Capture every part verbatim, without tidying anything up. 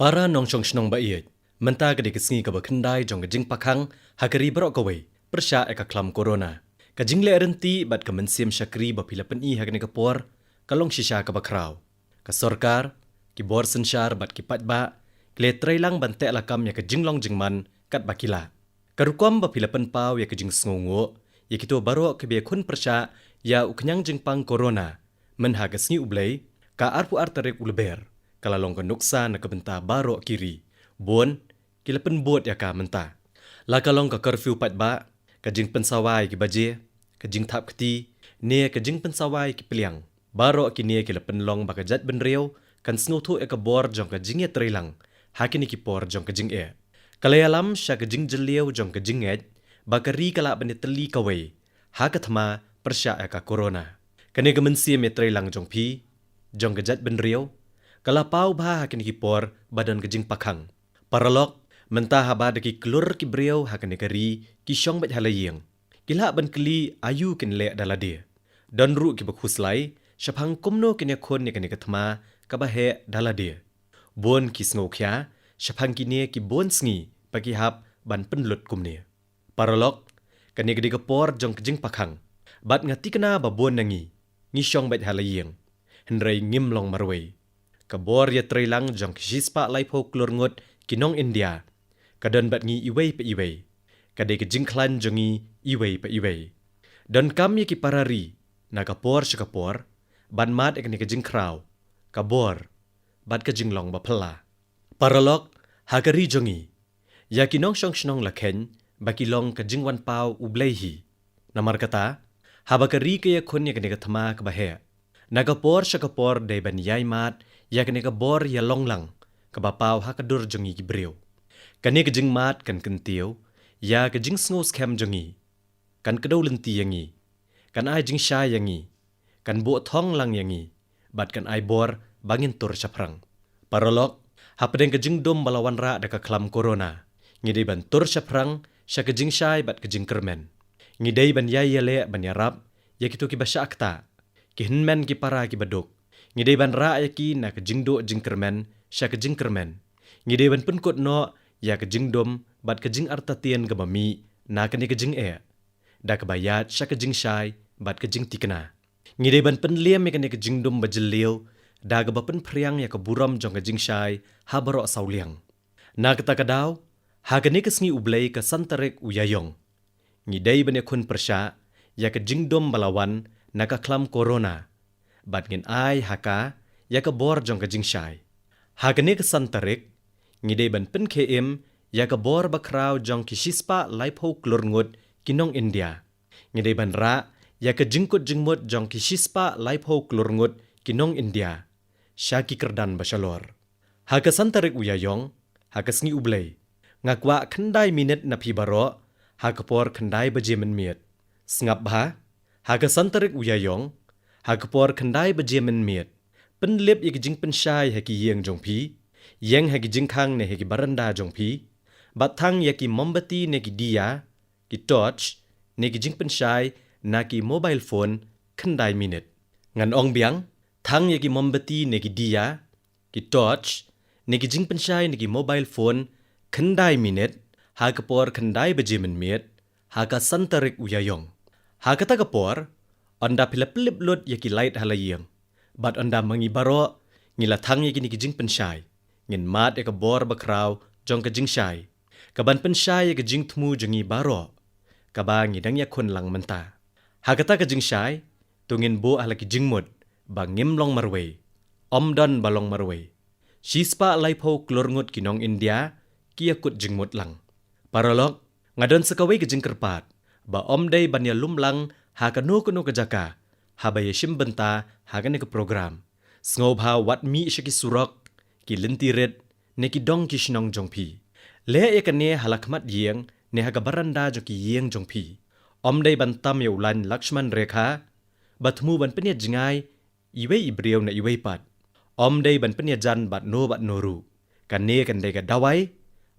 Para nongshong shnong ba ïeit, mynta ka dei ka sngi kaba khyndai jong ka jingpakhang ha ka ri baroh kawei pyrshah ïa ka khlam corona. Ka jingleh rynti bad ka mynsiem shakri ba phi la pyni ha kane ka por ka long shisha kaba khraw. Ka sorkar, ki bor synshar bad ki paidbah ki la trei lang ban teh lakam ïa ka jinglong jingman katba ki lah. Ka rukom ba phi la pynpaw ïa ka jingsngewnguh ïa kito baroh kiba ïakhun pyrshah ïa u khñiang jingpang corona mynha ka sngi U Blei, ka arphew ar tarik u Lber, ka la long ka nuksa na ka bynta baroh ki ri. Bun ki la pynbud ïa ka mynta. La ka long ka curfew paidbah, ka jingpynsawa ïa ki baje, ka jingthap kti, ne ka jingpynsawa ïa ki pliang. Baroh kine ki la pynlong ba ka jaitbynriew kan sngewthuh ïa ka bor jong ka jingïatreilang ha kine ki por jong ka jingeh. Ka la ïalam sha ka jingjylliew jong ka jingngeit ba ka ri ka lah ban ïatylli kawei ha ka thma pyrshah ïa ka corona. Kane ka mynsiem ïatreilang jong phi, jong ka jaitbynriew, ka la paw bha ha kine ki por ba don ka jingpakhang. Paralok, mynta haba da ki klur ki briew ha kane ka ri ki shong beit ha la ïing, ki lah ban kylli aïu kin leh da lade. Don ruh kiba khuslai shaphang kumno kin ïakhun ïa kane ka thma kaba heh da lade. Bun ki sngewkhia shaphang kine ki bun sngi ba ki hap ban pynlut kumne. Paralok, kane ka dei ka por jong ka jingpakhang, bad nga thikna ba bun na ngi ngi shong beit ha la ïing, hynrei ngim long marwei. Ka bor ïatreilang jong ki shispah laiphew klur ngut ki nong India ka don bad ngi iwei pa iwei. Ka dei ka jingkhlaiñ jong ngi iwei pa iwei. Donkam ïa ki para ri na ka por sha ka por ban mad ïa kane ka jingkhraw, ka bor bad ka jinglong ba phylla. Paralok, ha ka ri jong ngi, ïa ki nongshong shnong la kheiñ ba ki long ka jingwan paw U Blei hi. Namarkata, haba ka ri ka ïakhun ïa kane ka thma kaba heh, na ka por sha ka por dei ban ïai mad ïa kane ka bor ïalong lang kaba paw ha ka dur jong ngi ki briew. Kane ka jingmad kan kyntiew ïa ka jingsngewskhem jong ngi, kan kdew lynti ïa ngi, kan ai jingshai ïa ngi, kan buh thong lang ïa ngi, bad kan ai bor ba ngin tur shaphrang. Paralok, hapdeng ka jingdum ba la wanrah da ka khlam corona, ngi dei ban tur shaphrang sha ka jingshai bad ka jingkyrmen. Ngi dei ban ïai ïaleh ban ïarap ïa kito kiba shah ktah, ki hynmen ki para kiba duk. Ngi dei ban rah ïa ki na ka jingduh jingkyrmen sha ka jingkyrmen. Ngi dei ban pynkut noh ïa ka jingdum bad ka jingartatien kaba mih na kane ka jingeh, da kaba ïaid sha ka jingshai bad ka jingthikna. Ngi dei ban pynliem ïa kane ka jingdum ba jylliew da kaba pynphriang ïa ka burom jong ka jingshai ha baroh saw liang. Na kata ka daw, ha kane ka sngi U Blei ka san tarik u Ïaïong, ngi dei ban ïakhun pyrshah ïa ka jingdum ba la wan na ka khlam corona, bad ngin ai ha ka ïa ka bor jong ka jingshai. Ha kane ka san tarik, ngi dei ban pynkhie im ïa ka bor bakhraw jong ki shispah laiphew klur ngut ki nong India. Ngi dei ban rah ïa ka jingkut jingmut jong ki shispah laiphew klur ngut ki nong India sha ki kyrdan ba shalor. Ha ka san tarik u Ïaïong, ha ka sngi U Blei, nga kwah khyndai minit na phi baroh ha ka por khyndai baje mynmiet. Sngap bha, ha ka san tarik u Ïaïong, ha ka por khyndai baje mynmiet, pynlip ïa ki jingpynshai ha ki ïing jong phi, ïeng ha ki jingkhang ne ha ki baranda jong phi, bad thang ïa ki mombati ne ki diya, ki torch, ne ki jingpynshai na ki mobile phone khyndai minit. Ngan ong biang, thang ïa ki mombati ne ki diya, ki torch, ne ki jingpynshai na ki mobile phone khyndai minit ha ka por khyndai baje mynmiet ha ka san tarik u Ïaïong. Ha kata ka por, ynda phi la pynlip lut ïa ki light ha la ïing, bad ynda ma ngi baroh ngi la thang ïa kine ki jingpynshai, ngin mad ïa ka bor bakhraw jong ka jingshai, kaban pynshai ïa ka jingthmu jong ngi baroh, kaba ngi dang ïakhun lang mynta. Ha kata ka jingshai, to ngin buh ha la ki jingmut ba ngim long marwei, ym don ba long marwei. Shispah laiphew klur ngut ki nong India ki ïakut jingmut lang. Paralok, nga don sa kawei ka jingkyrpad ba ym dei ban ïalum lang ha kano kano ka jaka haba ïashim bynta ha kane ka program. Sngewbha wat mih sha ki surok, ki lynti rit, ne ki dong ki shnong jong phi. Leh ïa kane ha la khmat ïing ne ha ka baranda jong ki ïing jong phi. Ym dei ban tam ïa u lain Lakshman Rekha ba thmu ban pynïajngai iwei i briew na iwei pat. Ym dei ban pynïajan bad no bad no ruh. Kane kan dei ka dawai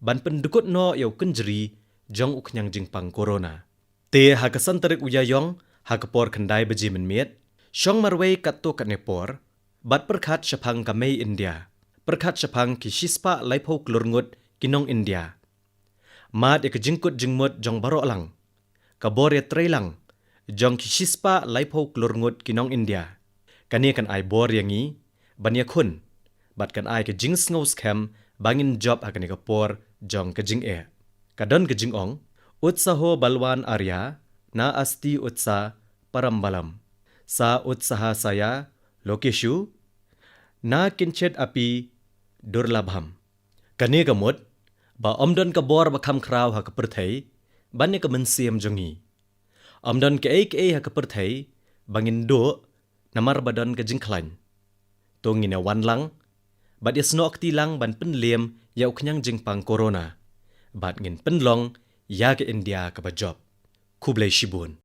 ban pyndkut noh ïa u kynjri jong u khñiang jingpang corona. Te ha ka san tarik u Ïaïong, ha ka por khyndai baje mynmiet, shong marwei katto katne por, bad pyrkhat shaphang ka mei India. pyrkhat shaphang ki shispah laiphew klur ngut ki nong India. Mad ïa ka jingkut jingmut jong baroh lang, ka bor ïatreilang jong ki shispah laiphew klur ngut ki nong India. Kane kan ai bor ïa ngi ban ïakhun bad kan ai ka jingsngew skhem ba ngin jop ha kane ka por jong ka jingeh. Ka don ka jingong, "Utsaho balwan arya, na asti utsa parambalam, sa utsaha saya lokeshu, na kinchit api durlabham." Kane ka mut ba ym don ka bor ba kham khraw ha ka pyrthei ban ïa ka mynsiem jong ngi. Ym don kaei kaei ha ka pyrthei ba ngin duh namar ba don ka jingkhlaiñ. To ngin ïa wan lang bad ïa snoh kti lang ban pynliem ïa u khñiang jingpang corona bad ngin pynlong ïa ka India kaba jop. Khublei shibun.